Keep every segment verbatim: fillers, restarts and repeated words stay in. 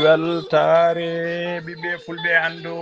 Weltaare ɓiɓɓe fulɓe, anndu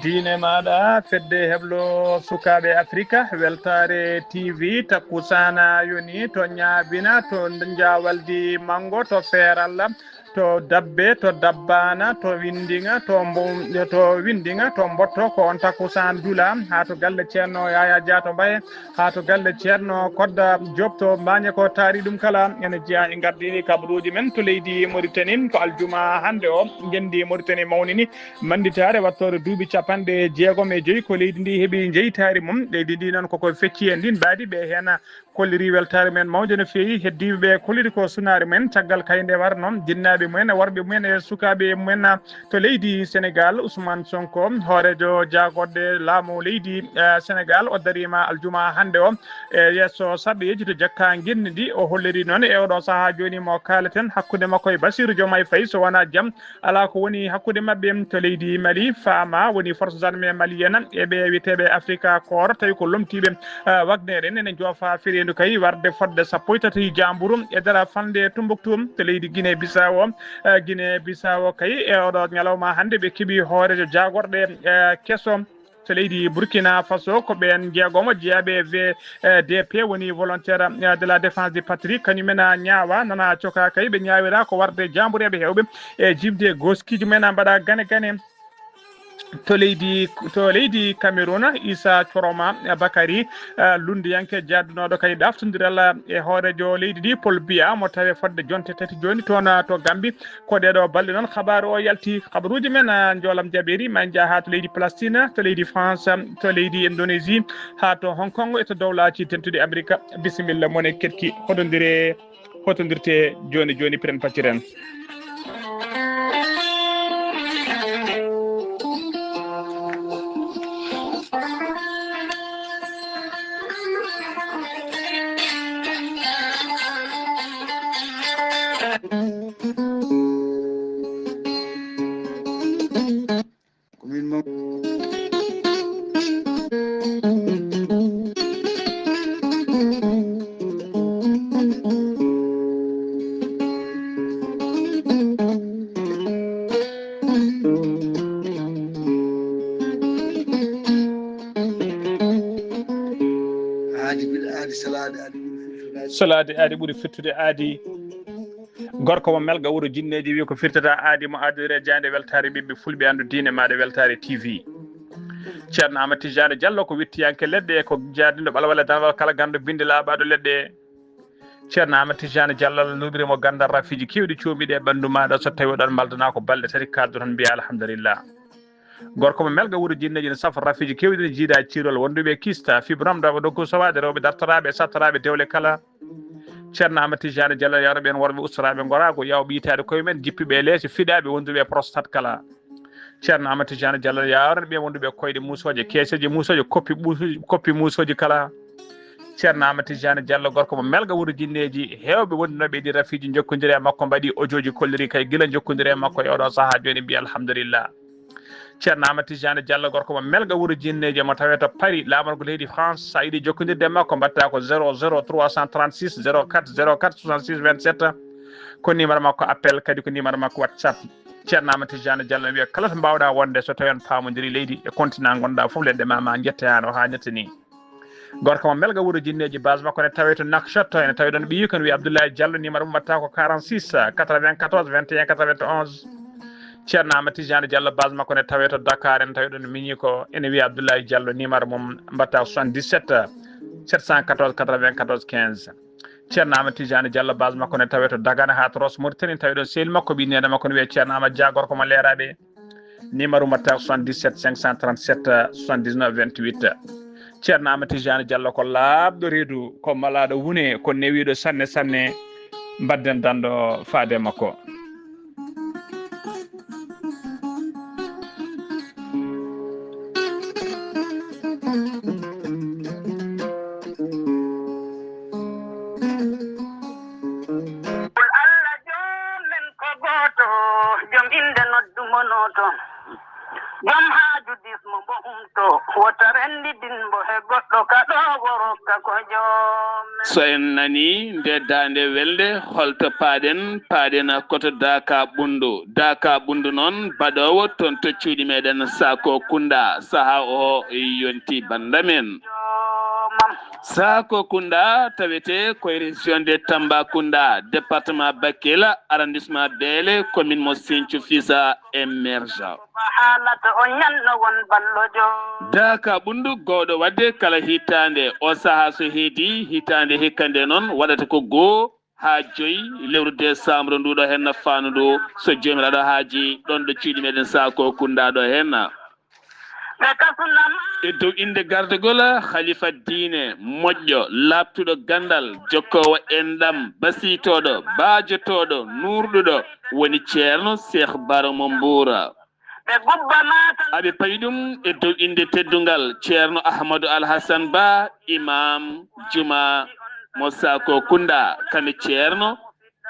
diine maaɗa, fedde heblo sukaaɓe Afrika, weltaare T V, takkusaana yoni to ñaabina, to njawaldi manngo, to feeralla, to dabbe, to dabbaana, to winndinga, to mbo-, to winndinga, to mbotto, ko on takkusaan dula, haa to galle Ceerno Yaya Dia to Mbaye, haa to galle Ceerno Kodda Diop to Mbaañe, ko taari ɗum kala. Ene jeyaa e ngardiiɗi kabaruuji men to leydi Mauritanie, ko aljuma hannde o, ngenndi Mauritanie mawnini mannditaare wattoore duuɓi capanɗe jeegom e joyi ko leydi ndi heɓi jeytaari mum. Leydi ndi noon koko fecci e ndin mbaadi, ɓe heen kolliri weltaare men mawnde no feewi. Heddiiɓe ɓe kolliri ko sunaare mumen, caggal kay nde warno, jinnaaɓe mumen, worɓe mumen e sukaaɓe mumen to leydi Senegal. Ousmane Sonko, hooreejo jaagorɗe laamu leydi, eh, Senegal, o dariima aljuma hannde o e yeeso sarɗiyeeji to jakka ngenndi ndi. O holliri noon e oɗo sahaa jooni mo kaaleten hakkunde makko e Bassirou Diomaye Faye, so wonaa jam, alaa ko woni hakkunde maɓɓe. To leydi Mali, Fama woni force armée malienne e ɓe wiyeteeɓe Afrika Corps, tawi ko lomtiiɓe, eh, Wagner en, ene joofa fireendu kay warde fodde sappo e tati jaamburu e dara falnde Tumbuktu to leydi Guinée Bissau. Eh, Guinée Bissau kay, e oɗo ñalawma hannde ɓe keɓi hooreejo jaagorɗe, eh, keso to leydi Burkina Faso. Ko ɓeen jeegomo jeyaaɓe V D P, woni Volontaire, eh, de la Défense de Patrie, kañumen a ñaawa, nana coka kay, ɓe ñaawira ko warde jaambureeɓe heewɓe e jiɓde gooskiiji mumen a mbaɗa gane gane. To leydi, to leydi Cameroun, Issa Choroma Bakary, eh, lunndiyanke jaaddunooɗo kay ɗaftondiral e hooreejo leydi ndi, Paul Biya, mo tawe fodde jonte tati jooni toon to Gambie. Ko ɗeeɗo balɗe noon kabaaru o yalti. Kabaruuji men, ah, njoolam jaɓeeri, ma en njah haa to leydi Palestine, to leydi France, to leydi Indonésie, haa to Hong Kong e to dowlaaji dentuɗi Amerika. Bisimilla, mon e keɗki, hoɗondire, hotondirte jooni jooni, piren pacciren. Ko min mo- Aadi bil aadi, salaade aadi bil fitnaaji. Salaade aadi ɓuri fittude aadi. Gorko mo Melga wuro jinneeji wi ko firtata aadi mo adori e jaande weltaare ɓiɓɓe fulɓe anndu diine maaɗa weltaare T V. Ceerno Amadou Tidiane Diallo ko wittiyanke leɗɗe, ko jaadinɗo ɓalwale danwal kala ganndo binde laaɓaaɗo leɗɗe. Ceerno Amadou Tidiane Diallo, Allah nuɗiri mo ganndal rafiiji keewɗi coomɗi e ɓanndu maaɗa, so tawi oɗon mbaldana ko balɗe tati kaaldoton mbiya alhamdulillah. Gorko mo Melga wuro jinneeji ne safa rafiiji keewɗi ne jiida ciirol wonduɓe kista, fibrome, dawa doggu sowaade rewɓe dartoraaɓe e sattoraaɓe dewle kala. Ceerno Amadou Tidiane Diallo yawra ɓeen worɓe ustoraaɓe ngoraago, yawɓe yitaade koye men, jippiɓe e leese, fiɗaaɓe wonduɓe e prostate kala. Ceerno Amadou Tidiane Diallo yawra ɓeen wonduɓe koyɗe muusooje, keeseeje muusooje, koppi ɓuusu-, koppi muusooji kala. Ceerno Amadou Tidiane Diallo, gorko mo Melga wuro jinneeji, heewɓe wondunooɓe e ɗi rafiiji njokkondiri e makko, mbaɗi ojooji kolliri kay gila njokkondiri e makko e oɗo sahaa jooni mbiya alhamdulillah. Ceerno Amadou Tidiane Diallo, gorko mo Melga wuro jinneeji, mo tawee to Paris, laamorgo leydi France. So a yiɗi jokkondirde e makko, mbaɗta ko zéro zéro trois cent trente-six zéro quatre zéro quatre soixante-six vingt-sept. Ko numéro makko appel, kadi ko numéro makko WhatsApp. Ceerno Amadou Tidiane Diallo ne wiya kala to mbaawɗa wonde, so tawii on paamondirii leydi e continent ngonɗa fof, leɗɗe ma, ma njette haa no haanirta ni. Gorko mo Melga wuro jinneeji, base makko ne tawee to Nouakchott, ene tawi ɗon ɓiyi ko ne wiya Abdoulaye Diallo, numéro mum mbaɗta ko quarante-six quatre-vingt-quatorze vingt et un quatre-vingt-onze. Ceerno Amadou Tidiane Diallo, base makko ne tawee to Dakar, ene tawi ɗon miñi ko ene wiya Abdoulaye Diallo, numéro mum mbaɗta soixante-dix-sept sept cent quatorze quatre-vingt-quatorze quinze. Ceerno Amadou Tidiane Diallo, base makko ne tawee to Dagana haa to Rosso Mauritanie, tawi ɗon sehil makko, ɓii neene makko ne wiya Ceerno Amadou Dia, gorko mo Leeraaɓe. Numéro mbaɗta soixante-dix-sept cinq cent trente-sept soixante-dix-neuf vingt-huit. Ceerno Amadou Tidiane Diallo ko laaɓɗo reedu, ko malaaɗo wune, ko newiiɗo sanne sanne. Mbadden danndo faade e makko. Qul Allah joom men ko gooto, joom innde noddumonooto. Joom haaju dismo mbo humto, wota renndidin mbo he goɗɗo ka ɗo o rokka ko joom. So en nanii nde daande welde, holto paaɗen? Paaɗen koto Daaka Ɓunndu. Daaka Ɓunndu noon, baɗoowo toon to cuuɗi meɗen Saako Kunda. Sahaa o yonti bannda men. Saako Kunda tawete koye région de Tambacounda, département Bakel, arrondissement Bélé, commune mo Sinthiou Fissa émergent. Daaka Ɓunndu gowɗo waɗde kala hitaande, o sahaa so heedi hitaande hikka nde noon waɗata ko goo haa joyi lewru décembre ndu ɗo henna faandu ndu, so Joomiraaɗo haaji, ɗoon ɗo cuuɗi meɗen Saako Kunda ɗo henna. E dow innde gardagol khalifa diine moƴƴo, laaɓtuɗo ganndal, jokkoowo enɗam, basiitooɗo, baajotooɗo, nuurɗuɗo, woni Ceerno Seeh Baro mo Mbuura. Aɓe pawi ɗum e dow innde teddungal Ceerno Ahmadu Alhasan Ba, imam juma mo Saako Kunda, kame Ceerno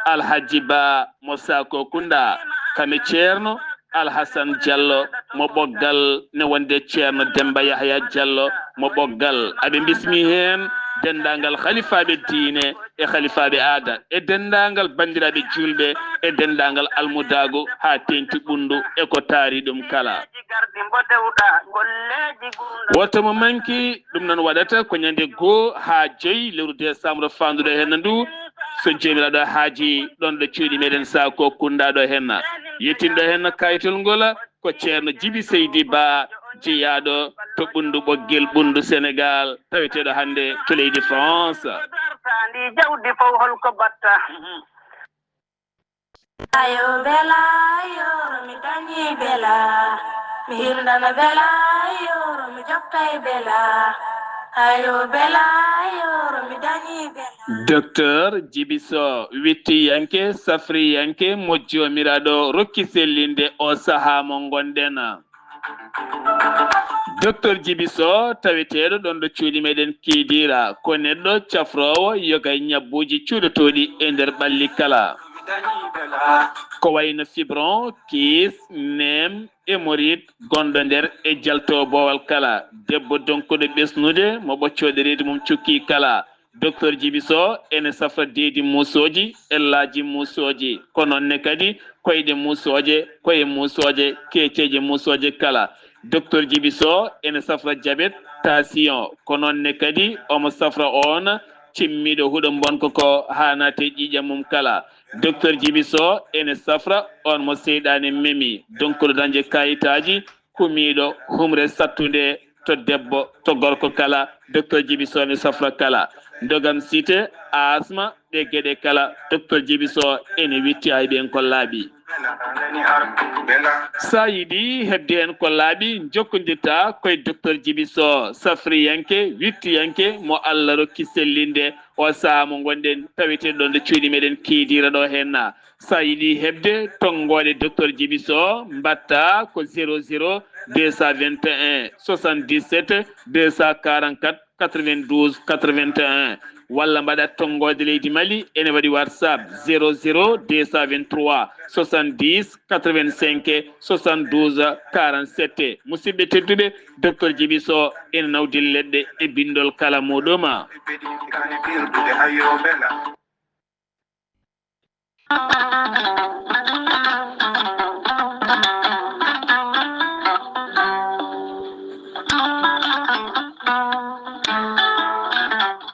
Alhaji Ba mo Saako Kunda, kame Ceerno Alhasan Diallo mo Ɓoggal, ne wonde Ceerno Demba Yahya Diallo mo Ɓoggal. Aɓe bismi heen denndaangal halifaaɓe diine e halifaaɓe aada e denndaangal banndiraaɓe juulɓe e denndaangal almudaagu haa teeŋti Ɓunndu e ko taari ɗum kala. Woto mo manki, ɗum noon waɗata ko ñande goo haa joyi lewru décembre faanduɗo henna ndu, so Joomiraaɗo haaji, ɗoon ɗo cuuɗi meɗen Saako Kunda ɗo henna. Yettinɗo henna kayitol ngol ko Ceerno Jibi Seydi Ba, jeyaaɗo to Ɓunndu Ɓoggel Ɓunndu Senegaal, taweteeɗo hannde to leydi France. Ndi jawdi fof holko batta? Ayo bela, yoro mi dañi bela, mi hirndana bela, yoro mi jokkay bela. Ayo bela, yoro mi dañi bela. Docteur Jibi Soh, wittiyanke, safriyanke mo Joomiraaɗo rokki sellinde o sahaa mo ngonɗen. Docteur Jibi Soh, taweteeɗo ɗoon ɗo cuuɗi meɗen Kiidiira, ko neɗɗo cafroowo yoga e ñabbuuji cuuɗotooɗi e nder ɓalli kala. Ko wayno fibron, kiis, neem, hémorroïde, gonɗo nder e jalto boowal kala. Debbo donkuɗo ɓesnude mo ɓoccooɗe reedu mum cukki kala. Docteur Jibi Soh ene safra deedi muusooji, ellaaji muusooji, ko noon ne kadi koyɗe muusooje, koye muusooje, keeceeje muusooje kala. Docteur Jibi Soh ene safra jabet, tension, ko noon ne kadi omo safra oon cimmiiɗo huɗo mbonko ko haa naate ƴiiƴam mum kala. Docteur Jibi Soh ene safra oon mo seyɗaane memi, donkuɗo dañde kayitaaji, kumiiɗo humre sattunde to debbo, to gorko kala, Docteur Jibi Soh ne safra kala. Ndogam site, asma, ɗe geɗe kala, Docteur Jibi Soh ene witti hay ɓeen ko laaɓi. Sa yiɗi heɓde heen ko laaɓi, njokkondirta koye Docteur Jibi Soh, safriyanke, wittiyanke, mo Allah rokki sellinde, o sahaa mo ngonɗen, taweteeɗo ɗoon ɗo cuuɗi meɗen Kiidiira ɗo henna. Sa yiɗi heɓde tonngoode Docteur Jibi Soh, mbaɗta ko zéro zéro deux cent vingt et un soixante-dix-sept deux cent quarante-quatre quatre-vingt-douze quatre-vingt-un, walla mbaɗa tonngoode leydi Mali, ene waɗi WhatsApp zéro zéro deux cent vingt-trois soixante-dix quatre-vingt-cinq soixante-douze quarante-sept. Musidɓe tedduɓe, Docteur Jibi Soh ene nawdi leɗɗe e binndol kala muɗum.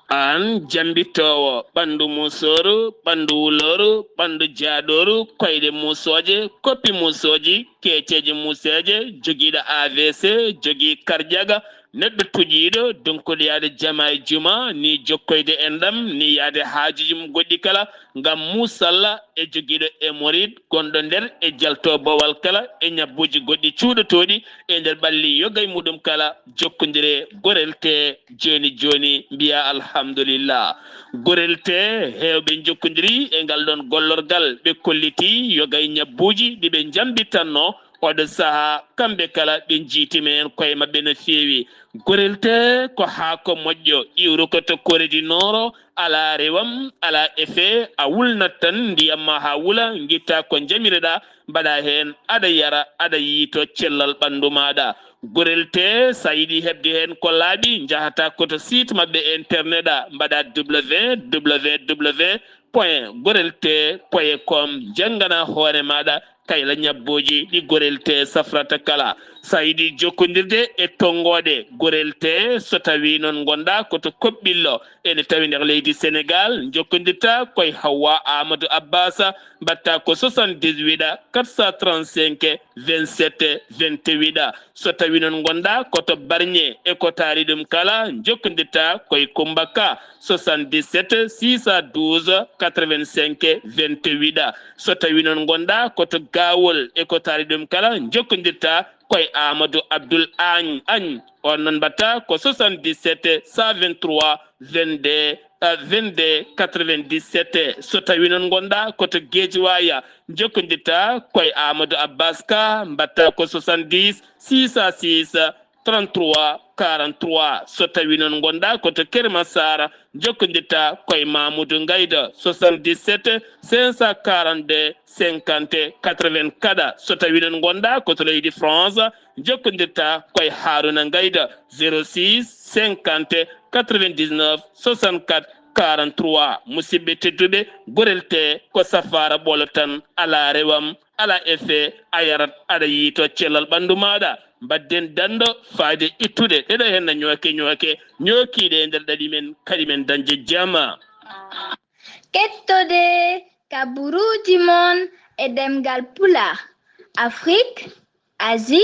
Aan jammbitoowo ɓanndu muusooru, ɓanndu wulooru, ɓanndu jaaɗooru, koyɗe muusooje, koppi muusooji, keeceeje muuseeje, jogiiɗo A V C, jogii karjaga, neɗɗo tuƴiiɗo, donkuɗo yaade jama e juma, ni jokkoyde enɗam, ni yaade haajuuji mum goɗɗi kala, ngam muusalla e jogiiɗo hémorroïde gonɗo nder e jalto boowal kala e ñabbuuji goɗɗi cuuɗotooɗi e nder ɓalli yoga e muɗum kala, jokkondire, gorel te jooni jooni, mbiya alhamdulillah. Gorel te heewɓe njokkondiri e ngal ɗoon gollorgal, ɓe kolliti yoga e ñabbuuji ɗi ɓe njambitanno, oɗo sahaa, kamɓe kala ɓe njiitima heen koye maɓɓe no feewi. Gorel te ko haako moƴƴo, iwru ko to Corée du Nord, alaa rewam, alaa effet, a wulnat tan ndiyam ma haa wula, ngitta ko njamireɗaa, mbaɗa heen, aɗa yara, aɗa yiyto cellal ɓanndu maaɗa. Gorel T, so a yiɗi heɓde heen ko laaɓi, njahata ko to site maɓɓe internet a, mbaɗa www point gorel t point com, janngana hoore maaɗa kayla ñabbooji ɗi Gorel T safrata kala. So a yiɗi jokkondirde e tonngooɗe Gorel T, so tawii noon ngonɗaa ko to Koɓɓillo, ene tawi nder leydi Senegaal, njokkondirta koye Hawwa Amadou Abbas, mbaɗta ko soixante-dix-huit quatre cent trente-cinq vingt-sept vingt-huit. So tawii noon ngonɗaa ko to Barñe e ko taari ɗum kala, njokkondirta koye Kummba Ka, soixante-dix-sept six cent douze quatre-vingt-cinq vingt-huit. So tawii noon ngonɗaa ko to Gaawol e ko taari ɗum kala, njokkondirta koye Amadou Abdoul Agne. Agne. On noon mbaɗta ko soixante-dix-sept cent vingt-trois vingt-deux, euh, vingt-deux quatre-vingt-dix-sept. So tawii noon ngonɗaa ko to Guédiawaye, njokkondirta koye Amadou Abbas Ka, mbaɗta ko soixante-dix six cent six trente-trois quarante-trois. So tawii noon ngonɗaa ko to Keur Massar, njokkondirta koye Mamoudou Ngayda, soixante-dix-sept cinq cent quarante-deux cinquante quatre-vingt-quatre. So tawii noon ngonɗaa ko to leydi France, njokkondirta koye Harouna Ngayda, zéro six cinquante quatre-vingt-dix-neuf soixante-quatre quarante-trois. Musidɓe tedduɓe, Gorel T ko safaara ɓolo tan, alaa rewam, alaa effet, a yarat, aɗa yiyto cellal ɓanndu maaɗa. Mbaɗden danndo faayde ittude ɗeɗo heen na ñooke ñooke, ñookiiɗe e nder ɗaɗi men, kadi men dañde jama. Kettode kaburuuji mon e ɗemngal Pulaar, Afrique, Asie,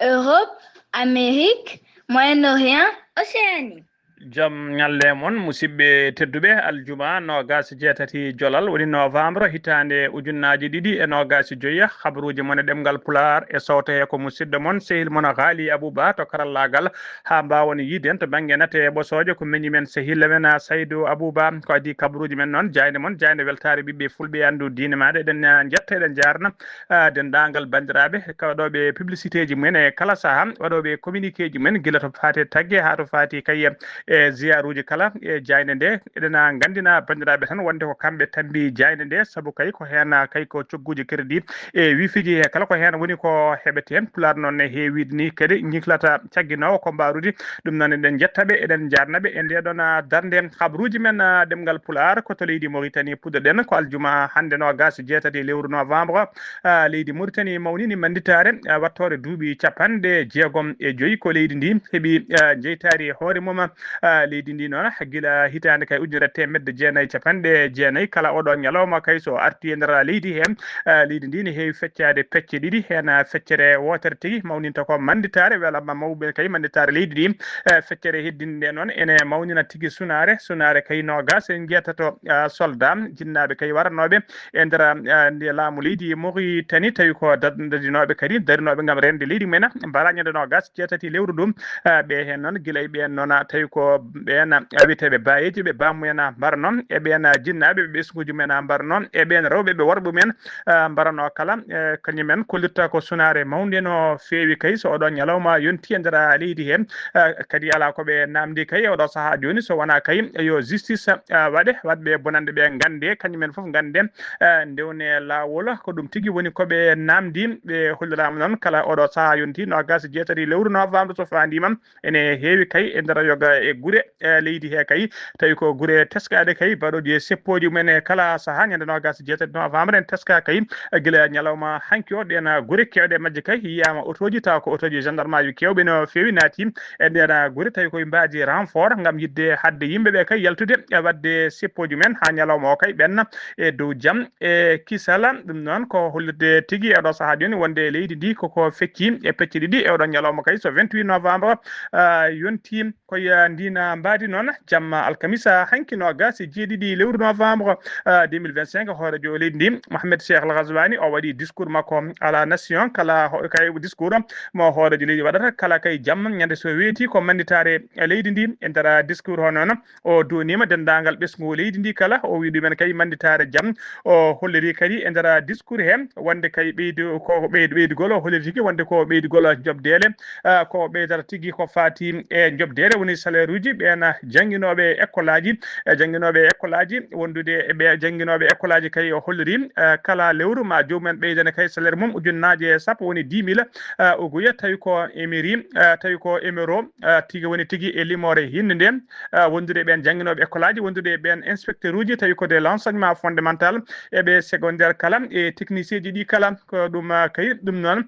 Europe, Amérique, Moyen-Orient, Océanie. Jam ñalle mon, musidɓe tedduɓe. Aljuma noogaas e jeetati jolal woni novembre, hitaande ujunnaaji ɗiɗi e noogaas e joyi. Habaruuji mon e ɗemngal Pulaar e sowto he ko musidɗo mon, sehil mon Ghali Abouba to karallaagal, haa mbaawon yiiden to bannge nate e ɓosooje ko meñi men sehil men Saydou Abouba. Ko adii kabaruuji men noon, jaaynde mon, jaaynde weltaare ɓiɓɓe fulɓe e anndu diine maaɗa. Eɗen, ah, njetta, eɗen njaarna, ah, denndaangal banndiraaɓe waɗooɓe publicité ji mumen e kala sahaa, waɗooɓe communiqué ji mumen, gila to faati e tagge haa to faati kay e ziyaaruuji kala e jaaynde nde. Eɗen nganndina banndiraaɓe tan wonde ko kamɓe tammbi jaaynde nde, sabu kay ko heen, ah, kay ko cogguuji crédit e wifi ji e kala ko heen woni ko heɓete heen. Pulaar noon ne heewiide ni kadi ñiklata cagginoowo ko mbarude. Ɗum noon eɗen njetta ɓe, eɗen njaarna ɓe e ndee ɗoon, ah, darnde. Habaruuji men, ah, ɗemngal Pulaar ko to leydi Mauritanie puɗɗoɗen, ko aljuma hannde noogaas e jeetati lewru novembre. Ah, leydi Mauritanie mawnini mannditaare, ah, wattoore duuɓi capanɗe jeegom e joyi ko leydi ndi heɓi, ah, jeytaari e hoore mum. Ah, leydi ndi noon gila hitaande kay ujunere teemedde jeenayi capanɗe jeenayi, kala oɗo ñalawma kay so arti e nder leydi he, ah, leydi ndi ne heewi feccaade pecce ɗiɗi, heen feccere wootere tigi mawninta ko mannditaare, welamma mawɓe kay mannditaare leydi ndi. Eh, feccere heddinde nde noon ene mawnina tigi sunaare, sunaare kay noogaas e jeetato, ah, soldat jinnaaɓe kay waranooɓe e nder, ah, nde laamu leydi Mauritanie, tawi ko dad-, dadinooɓe kadi darinooɓe ngam reende leydi mumen, mbara ñande noogaas jeetati lewru ndu. Ah, ɓe heen noon, gila e ɓeen noon, ah, tawi ko ɓeen, ah, wiyeteeɓe baayeeji ɓe baamumen, ah, mbarno, e ɓeen, ah, jinnaaɓe ɓe ɓesnguuji mumen, ah, mbarno, e ɓeen rewɓe ɓe worɓe mumen, ah, mbarano kala, eh, kañum en kollirta ko sunaare mawnde no feewi kay. So oɗo ñalawma yonti e nder leydi he, ah, kadi alaa ko ɓe naamndi kay e oɗo sahaa jooni, so wonaa kay yo justice, ah, waɗe, waɗɓe bonande ɓe ngannde, kañum en fof ngannde, ah, ndewne laawol. Ko ɗum tigi woni ko ɓe naamndi. Ɓe holliraama noon kala oɗo sahaa yonti noogaas e jeetati lewru novembre so faandiima, ene heewi kay e nder yoga e gure, eh, leydi he kay, tawi ko gure teskaaɗe kay, baɗooji e seppooji mumen e kala sahaa ñande noogaas e jeetati novembre en teska kay, eh, gila ñalawma hanki o. Ɗeen gure keewɗe majje kay yiyaama otooji, tawa ko otooji gendarmeaji keewɓe no feewi naati e ɗeen gure, tawi koye mbaadi renfort ngam yiɗde haɗde yimɓe ɓe kay yaltude, eh, waɗde seppooji mumen haa ñalawma o kay ɓenna e dow jam e kisal. Ɗum noon ko hollirde tigi e oɗo sahaa jooni wonde leydi ndi koko fecci e pecce ɗiɗi e oɗo ñalawma kay, so vingt-huit novembre, ah, yonti. Ko ya ndiina mbaadi noon, jamma alkamisa hanki noogaas e jeeɗiɗi lewru novembre, ah, deux mille vingt-cinq, hooreejo leydi ndi, Mohamed Cheikh Al Ghazouani, o waɗi discours makko à la nation, kala ho-, kay discours mo hooreejo leydi waɗata kala kay jamma, ñande so weeti ko mannditaare leydi ndi. E nder discours o noon, o duwaniima denndaangal ɓesngu leydi ndi kala, o wiyi ɗumen kay mannditaare jam. O holliri kadi e nder discours he wonde kay ɓeydu-, ko ɓeydu-, ɓeydugol, o holliri tigi wonde ko ɓeydugol njoɓdeele, ah, ko ɓeydata tigi ko faati e njoɓdeele, woni salaire uji ɓeen jannginooɓe e ekkolaaji, e jannginooɓe e ekkolaaji, wondude e ɓe jannginooɓe e ekkolaaji kay, o holliri, eh, kala lewru ma joomum en ɓeydane kay salaire mum ujunnaaje sappo, woni dix mille, eh, uguya, tawi ko émiri, eh, tawi ko émero, eh, tigi woni tigi e limoore hinnde nde, eh, wondude e ɓeen jannginooɓe ekkolaaji, wondude e ɓeen inspecteur uji, tawi ko de l'enseignement fondamental e ɓe secondaire kala, e technicien ji ɗi kala, ko ɗum, eh, kay ɗum noon.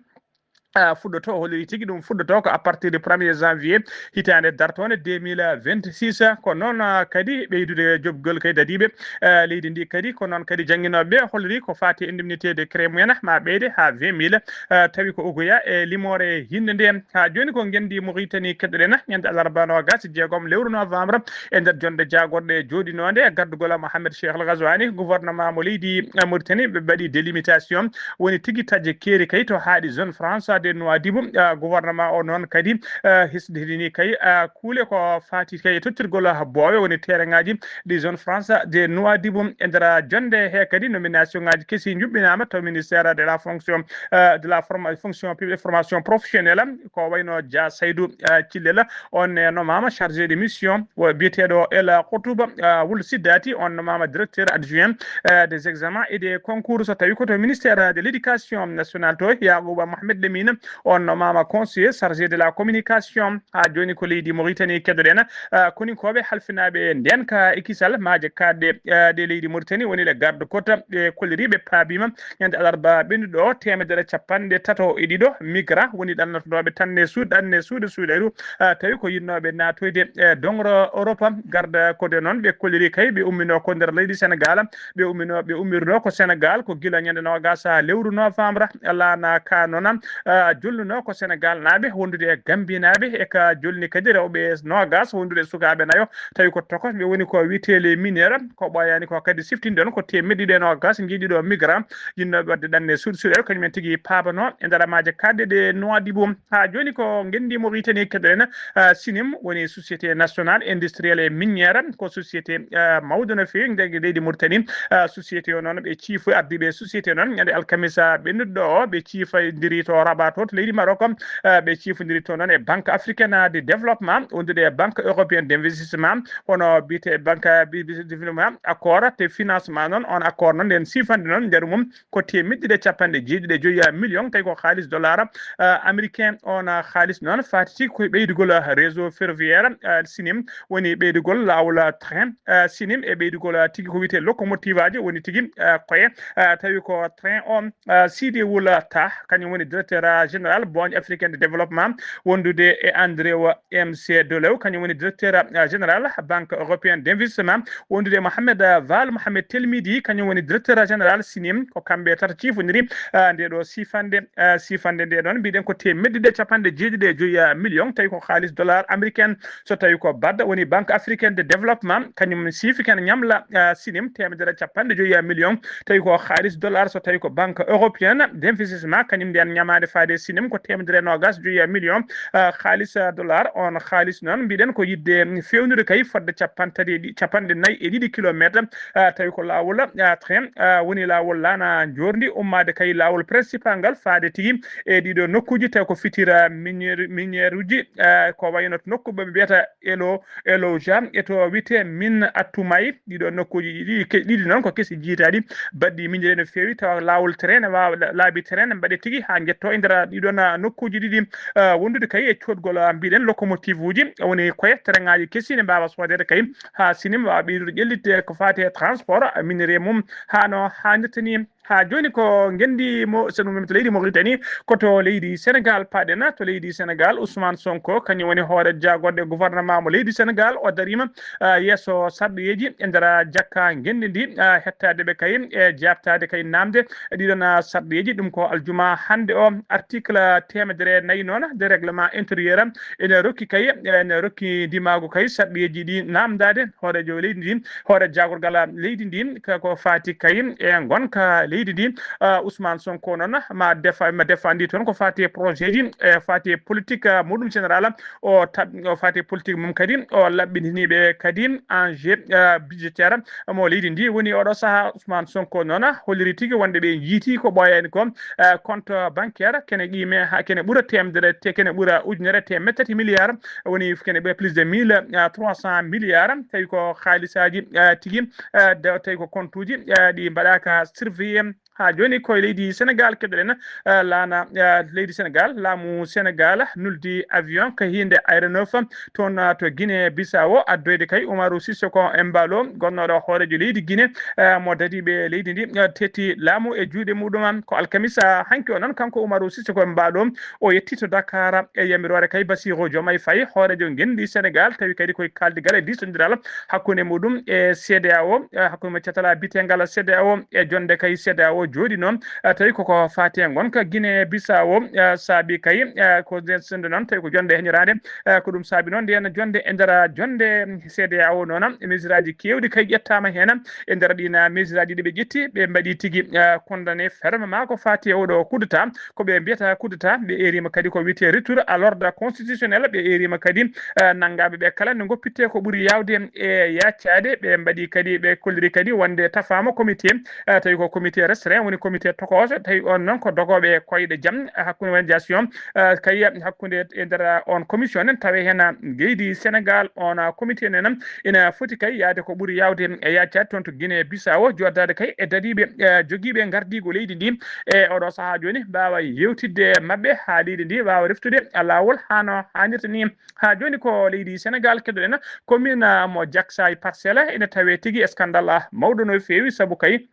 Ah, fuɗɗoto, o holliri tigi ɗum fuɗɗoto ko à partir du premier janvier hitaande dartoonde deux mille vingt-six. Ko noon, ah, kadi ɓeydude joɓgol kay dadiiɓe, ah, leydi ndi kadi. Ko noon kadi jannginooɓe ɓe holliri ko faati indemnité de crèche mumen ma ɓeyde haa vingt mille, ah, tawi ko ugoya e limoore hinnde nde. Haa jooni ko ngenndi Mauritanie keɗoɗen ñande alarba noogas e jeegom lewru novembre e nder jonde jaagorɗe jooɗinoonde e gardugol Mohamed Cheikh El Ghazouani, gouvernement mo leydi Mauritanie, ɓe mbaɗi délimitation woni tigi taƴe keeri kay to haaɗi zone France de Nouadhibou. Ah, gouvernement o noon kadi, ah, hisdidini kay, ah, kuule ko faati kay e tottirgol, ah, boowe woni terrain ngaji ɗi zone France de Nouadhibou. E nder jonde he kadi nomination ngaji kesi njuɓɓinaama to ministère de la fonction, ah, de la forma-, fonction publique et formation professionnelle, ko wayno Dia Saydou, ah, Thillel, on e nomaama chargé de mission, o biyeteeɗo El Koutoub, ah, Wul Siddati, on nomaama directeur adjoint, eh, des examens et des concours. So tawi ko to ministère de l'éducation nationale to, Yacouba Mohamed Lamine, on nomaama conseiller chargé de la communication. Haa jooni ko leydi Mauritanie keɗoɗen, ah, koninkooɓe halfinaaɓe ndeen ka e kisal maaje kaaɗɗe, ah, ɗe leydi Mauritanie woni ɗe garde côte, ɓe kolliri ɓe paabiima ñande alarba ɓennuɗo o teemedere capanɗe tato e ɗiɗo migrant woni ɗannotooɓe tanne suuɗ-, ɗanne suuɗe suuɗeeru, ah, tawi ko yiɗnooɓe naatoyde e doŋro Europe. Garde côte noon ɓe kolliri kay ɓe umminoo ko nder leydi Sénégal, ɓe umminoo, ɓe ummirnoo ko Sénégal ko gila ñande noogas lewru novembre, laana ka noon, ah, jolnunoo ko Sénégal naaɓe wondude e Gambie naaɓe, e ka jolni kadi rewɓe noogas wondude e sukaaɓe nayo, tawi ko tokosɓe woni ko wiyetee les mineurs, ko ɓooyaani ko kadi siftinde on ko teemedde ɗiɗi e noogas njiiɗi ɗo migrant yiɗnooɓe waɗde ɗanne suuɗ-, suuɗeeru, kañum en tigi paabanoo e nder maaje kaaɗɗe ɗe Nouadhibou. Haa jooni ko ngenndi Mauritanie keɗoɗen, ah, Sinim woni société nationale industrielle et minière, ko société, ah, mawɗo no feewi nder leydi Mauritanie, ah, société o noon ɓe ciifoyi ardiiɓe société noon ñande alkamisa ɓennuɗo o, ɓe ciifondiri to Rabat to, to leydi Maroc, ah, ɓe ciifondiri to noon e Banque africaine de développement, wondude e Banque européenne d'investissement, hono biyetee banque bi-, bi-, développement accord te financement noon, on accord noon nden siifande noon nder mum ko teemedde ɗiɗi e capanɗe jeeɗiɗi e joyi million, tawi ko haalis dollar, ah, américain. On, ah, haalis noon faati tigi ko ɓeydugol, ah, réseau ferroviaire, ah, Sinim, woni ɓeydugol laawol, ah, train, ah, Sinim, e ɓeydugol, ah, tigi ko wiyetee locomotive aji, woni tigi, ah, koye, ah, tawi ko train on, ah, Sidi Wula Tah, kañum woni directeur, ah, général Banque africaine de développement, wondude e Andrew M C Dolew, kañum woni directeur, ah, général Banque européenne d'investissement, wondude e Mohamed, ah, Val Mohamed Telmidi, kañum woni directeur général Sinim. Ko kamɓe tato ciifondiri, ah, nde ɗo siifande, ah, siifande nde ɗon, mbiɗen ko teemedde ɗiɗi e capanɗe jeeɗiɗi e joyi, ah, million, tawi ko haalis dollar américain. So tawi ko BAD woni Banque africaine de développement, kañum siifi ken ñamla, ah, Sinim teemedere capanɗe joyi million, tawi ko haalis dollar. So tawi ko Banque européenne d'investissement, kañum nden ñamaande faade Sinim ko teemedere noogas joyi million, ah, haalis, ah, dollar. On haalis noon mbiɗen ko yiɗde fewnude kay fodde capanɗe tati e ɗi-, capanɗe nayi e ɗiɗi kilometre, ah, tawi ko laawol, ah, train, ah, woni laawol laana njoorndi ummaade kay laawol principal ngal faade tigi e ɗiɗo nokkuuji, tawi ko fitira minière, minière uji, ah, ko wayno to nokku ɓe mbiyata Elo, Eloja, e to wiyetee Min Atumay. Ɗiɗo nokkuuji ɗiɗi, ke-, ɗiɗi noon ko kesi jiitaaɗi, baɗɗi miñire no feewi, tawa laawol train ne waawa, la-, laabi train ne mbaɗe tigi haa njetto e nder ɗiɗon, ah, nokkuuji ɗiɗi, ah, wondude kay e coodgol, ah, mbiɗen locomotive uji, woni koye train ŋaaji kesi ne mbaawa soodeede kay haa Sinim waawa ɓeydude ƴellitde ko faati e transport, ah, minerai mum haa no haanirta ni. Haa jooni ko ngenndi mo, so ɗum wiyata leydi Mauritanie, ko to leydi Sénégal paaɗen. To leydi Sénégal, Ousmane Sonko, kañum woni hoore jaagorɗe gouvernement mo leydi Sénégal, o dariima, ah, yeeso sarɗiyeeji e nder jakka ngenndi ndi, ah, hettaade ɓe kay e jaabtaade kay naamnde ɗiɗon, ah, sarɗiyeeji. Ɗum ko aljuma hannde o. Article teemedere nayi noon de règlement intérieur ene rokki kay, ene rokki ndimaagu kay sarɗiyeeji ɗi naamndaade hooreejo leydi ndi, hoore jaagorgal leydi ndi, ka ko faati kay e ngonka leydi leydi ndi, ah, Ousmane Sonko noon ma defa, ma defandi toon ko fati e projet ji, e fati e politique, ah, muɗum général, o tab-, o fati e politique mum kadi, o laɓɓininiɓe kadi enjeu, ah, budgétaire mo leydi ndi. Woni oɗo saha Ousmane Sonko noon holliri tigi wonde ɓe jiiti ko ɓooyani ko, ah, compte bancaire kene qime ha kene ɓura temedere te kene ɓura ujunere temed tati milliard, woni kene ɓe plus de mille trois cent milliards, tawi ko haalisaji, ah, tigi, ah, da-, tawi ko compte uji, ah, ɗi mbaɗaka surveillé. Ha joni koye leydi Sénégal keɗoɗen, ah, laana, ah, leydi Sénégal, laamu Sénégal nuldi avion ka hinde Aéro neuf toon, ah, to Guinée Bissau, addoyde kay Umaru Sissoko Embaló, gonnoɗo hoorejo leydi Guinée, ah, mo dadiɓe leydi ndi, ah, tetti laamu e juuɗe muɗum. Ko alkamisa hanki o noon, kanko Umaru Sissoko Embaló, o yetti to Dakar e yamiroore kay Bassirou Diomaye Faye, hoorejo ngenndi Sénégal, tawi kadi koye kaaldigal e diisondiral hakkunde muɗum e C D A O, eh, hakkunde mo catala bitengal C D A O e jonde kay C D A O jooɗi noon, eh, tawi koko faati e ngonka Guinée Bissau, eh, saabi kay, eh, ko nden sende noon tawi ko jonde heñoraande, eh, ko ɗum saabi noon nden jonde e nder jonde C D A O noon, mesure aji keewɗi kay ƴettaama heen. E nder ɗin, ah, mesure aji ɗi ɓe ƴetti, ɓe mbaɗi tigi, ah, condamné ferme ma ko faati e oɗo coup d'État, ko ɓe mbiyata coup d'État, ɓe erima kadi ko wiyete retour à l'ordre constitutionnel, ɓe erima kadi, ah, nanngaɓe ɓe kala nde goppitte ko ɓuri yawde e yaccaade, ɓe mbaɗi kadi, ɓe kolliri kadi wonde tafaama comité, ah, tawi ko comité restreint, woni comité tokooso, tawi on noon ko dogoɓe koyɗe jam, ah, hakkunde organisation, ah, kay hakkunde e nder, ah, on commission en, tawi heen, ah, leydi Sénégal, on, ah, comité nen, ina foti kay yahde ko ɓuri yawde e yaccaade toon to Guinée Bissau, joddade kay e dadiiɓe, eh, jogiiɓe ngardiigu leydi ndi e oɗo sahaa jooni, mbaawa yewtidde e maɓɓe haa leydi ndi waawa reftude laawol haa no haanirta ni. Haa jooni ko leydi Sénégal keɗoɗen, commune, ah, mo Jaksaay Parcelles ina tawee tigi e scandale, ah, mawɗo no feewi, sabu kay,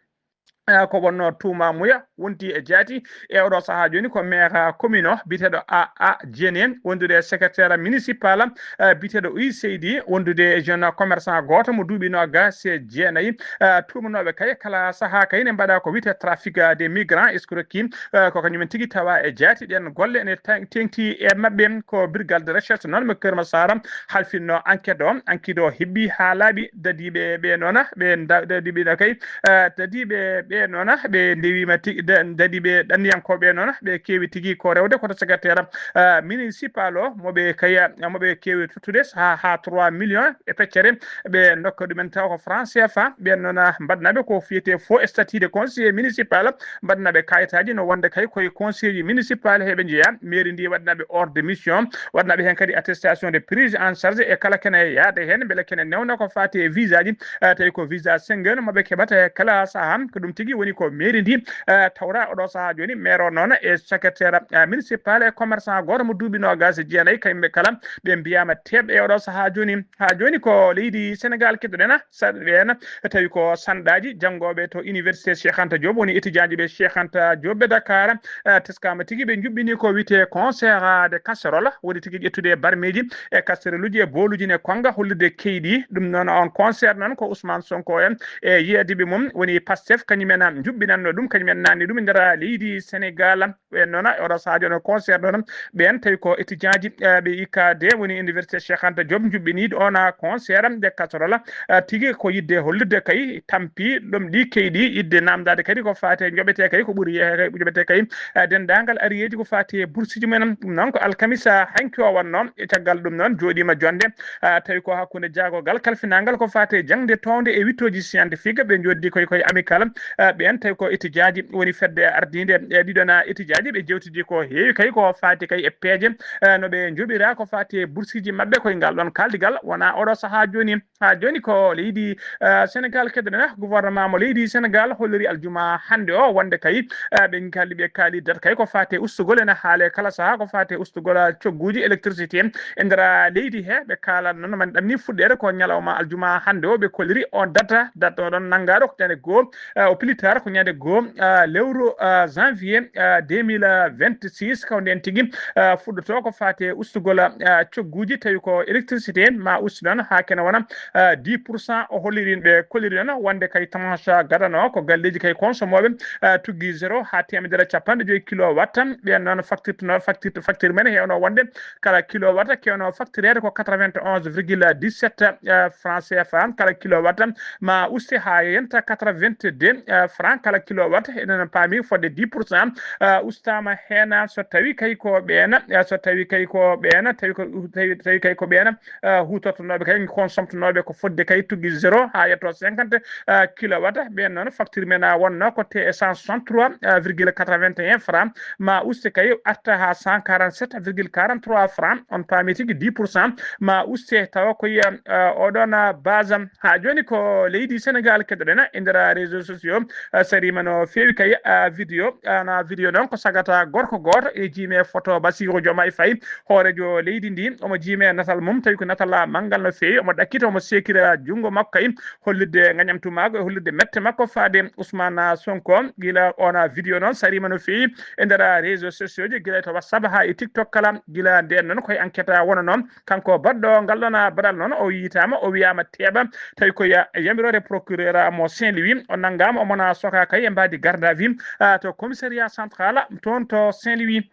ah, ko wonno tuuma muya wonti e jaati e oɗo sahaa jooni ko maire, ah, commune o biyeteeɗo A A Dieng, wondude e secrétaire municipal, ah, biyeteeɗo Uy Seydi, wondude e jeune commerçant gooto mo duuɓi noogaas e jeenayi. Ah, tuumanooɓe kay kala sahaa kay ne mbaɗa ko wiyetee trafic, ah, des migrants, escroquerie, ah, ko kañumen tigi tawa e jaati. Ɗen golle ne ta-, teŋti e maɓɓe ko brigade de recherche noon mo Keur Massar halfinno enquête o. Enquête o hebbi haa laaɓi, dadiiɓe ɓe noon ɓe nda-, dadiiɓe no kay, ah, dadiiɓe ɓe noon ɓe ndewima tigi, da-, dadiiɓe ɗanniyankooɓe noon ɓe keewi tigi ko rewde koto secrétaire, ah, municipal o mo ɓe kay, mo ɓe keewi tottude haa, haa trois millions e feccere, ɓe ndokka ɗumen taw ko franc C F A. Ɓen noon, ah, mbaɗnaɓe ko fiyete faux statut de conseiller municipal, mbaɗnaɓe kayitaji no wonde kay koye conseil municipal heɓe jeeya, mairie ndi waɗnaɓe ordre de mission, waɗnaɓe heen kadi attestation de prise en charge e kala kene yaade heen, mbele kene newna ko faati e visa ji, eh, tawi ko visa Schengen mo ɓe keɓata e kala sahaa. Ko ɗum tigi woni ko mairie ndi, eh, tawra oɗo sahaa jooni maire o noon e secrétaire, eh, municipal e commerçant gooto mo duuɓi noogaas e jeenayi, kamɓe kala ɓe mbiyama teeɓ e oɗo sahaa jooni. Haa jooni ko leydi Sénégal keɗoɗen, sa-, ɓeen tawi ko sanɗaaji janngooɓe to université Cheikh Anta Diop, woni étudiant ji ɓe Cheikh Anta Diop ɓe Dakar, eh, teskama tigi ɓe njuɓɓini ko wiyetee concert de casserole, woni tigi ƴettude barmeeji e casseroluji e booluji ne konnga hollirde keyɗi. Ɗum noon on concert noon ko Ousmane Sonko en e yeediɓe mum woni Pastef kañumen njuɓɓinanno ɗum, kañumen nanni ɗum e nder leydi Sénégal. Ɓen noon, oɗo sahaa jooni concert noon, ɓen tawi ko étudiant ji, eh, ɓe I K D, woni Université Cheikh Anta Diop, njuɓɓiniiɗo on concert de casserole, eh, tigi ko yidde hollirde kay tampi ɗum ɗi keyɗi, yidde namdaade kadi ko faati e njoɓete kay, ko ɓuri yehe kay, njoɓete kay, eh, denndaangal ariyeeji ko faati e bourse ji mumen. Ɗum noon ko alkamisa hanki o wonno, e caggal ɗum noon jooɗiima jonde, eh, tawi ko hakkunde jaagogal kalfinangal ko faati e jaŋde townde e wittooji scientifique, ɓe njooɗdi koye, koye Amicale, eh, ɓen tawi ko étudiant ji woni fedde ardiinde e ɗiɗon étudiant ji, ɓe jewtidi ko heewi kay ko faati kay e peeje, eh, no ɓe njoɓira ko faati e bourse ji maɓɓe koye ngal ɗon kaaldigal. Wona oɗo sahaa jooni, haa jooni ko leydi, eh, Sénégal keɗoɗen, gouvernement mo leydi Sénégal holliri aljuma hannde o wonde kay, eh, ɓe kaldi, ɓe kaali date kay ko faati e ustugol ene haale kala sahaa ko faati e ustugol cogguuji électricité e nder leydi he. Ɓe kaalan noon man ɗam ni fuɗɗeede ko ñalawma aljuma hannde o ɓe kolliri on date, date o ɗon nanngaɗo ko ñande goo, eh, au plus tard ko ñande goo, eh, lewru, eh, janvier, eh, deux mille vingt-six, ko nden tigi, eh, fuɗɗoto ko faati e ustugol, eh, cogguuji tawi ko électricité ma ustu noon haa kene wona, eh, dix pour cent o holliri ɓe kolliri noon wonde kay tranche gadano ko galleeji kay consommoɓe, eh, tuggi zéro haa teemedere capanɗe joyi kilowatt. Ɓen noon facture no facture, facture men hewno wonde kala kilowatt kewno factureede ko quatre-vingt-onze virgule dix-sept, eh, francs C F A kala kilowatt, ma uste haa yenta quatre-vingt-deux, eh, franc kala kilowatt, enen paami fodde dix pour cent, eh, ustaama heen, so tawi kay ko ɓeena, eh, so tawi kay ko ɓeena, tawi ko, tawi, tawi kay ko ɓeena, eh, huutortonooɓe kay, consomtonooɓe ko fodde kay tuggi zéro haa yetto cinquante, eh, kilowatt. Ɓeen noon, facture men a wonno ko te cent soixante-trois virgule quatre-vingt-un franc, ma uste kay arta haa cent quarante-sept virgule quarante-trois franc. On paami tigi dix pour cent ma uste, tawa ko yiya, eh, oɗon, eh, base. Haa jooni ko leydi Sénégal keɗoɗen e nder réseaux sociaux, eh, sariima no feewi kay, eh, vidéo, eh, na vidéo noon ko sagata gorko gooto e jiime photo Bassirou Diomaye Faye, hooreejo leydi ndi, omo jiime natal mum, tawi ko natal manngal no feewi, omo ɗakkita, omo seekira junngo makko kay, hollirde ngañamtu makko e hollirde mette makko faade Ousmane Sonko. Gila ona vidéo noon sariima no feewi e nder réseaux sociaux ji, gila to WhatsApp haa e TikTok kala. Gila ndeen noon koye enquête wonanoo. Kanko baɗɗo ngal ɗoon baɗal noon, o yiytaama, o wiyaama teeɓa, tawi ko ya-, yamiroore procureur mo Saint-Louis, o nanngaama, o mona soka kay e mbaadi garde à vue, ah, to commissariat central toon to Saint-Louis.